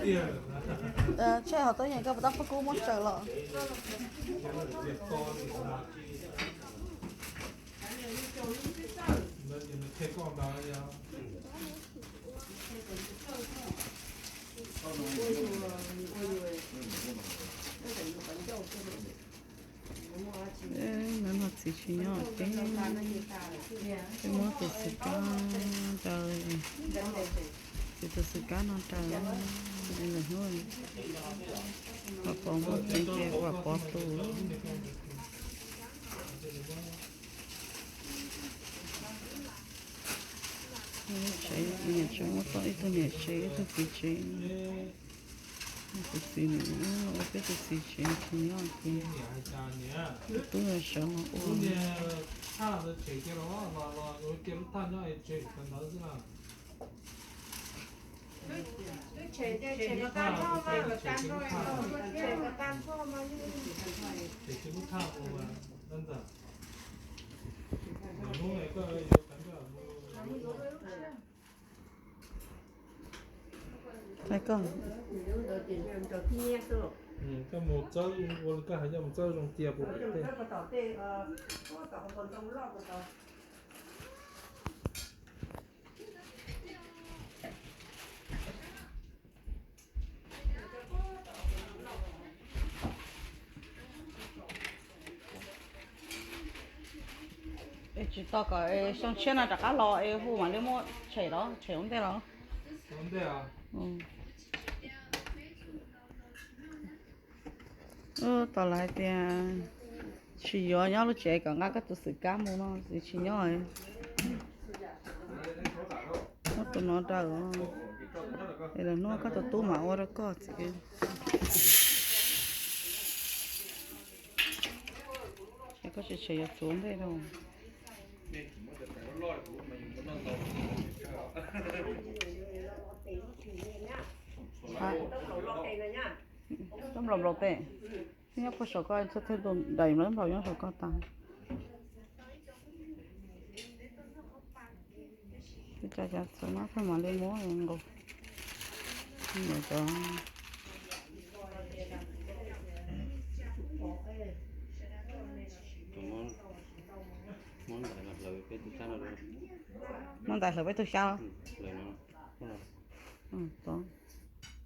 Tshe hov tau nyeem koj puas tab pog kub muab tsaws los. Nov no txiv tsis nyob ces peb muab tus xwm kab raws, txiv tus xwm kab no raws, lwm hnub mam pov muab tsev ces vam pov tus. Tsev niam tsev muab tau ib tug niam tsev ib tug txiv tsev. Tus txiv nws ua peb tus txiv tsev tsis nyob ces lub tub sawv los ua. Koj mus txawb ua li koj hais, yog mus txawb zoo cia puas pem tej. Es tsis tau kom xyoo tshiab no rov qab los es hu mam li muab tshem los tshem ua ntej los. Ub, tau lawv hais tias tsis yuav nyob lub tsev kom nqa koj tus xwm kab mus no txiv tsis nyob. Muab tus no raws es lwm hnub koj tus tub mam ua rau koj txiv. Es koj tsis tshem yuav txuav ntej rau. Txhob nplaum nplaum tes, twb nyob puag saum koj, txhob thawj nplaum, daim nplaum nyob saum koj tas. Twb tsa cas txhob no pheej mam li muab nqus. Ntawm cov muab ntais hlawv peb tug xyab.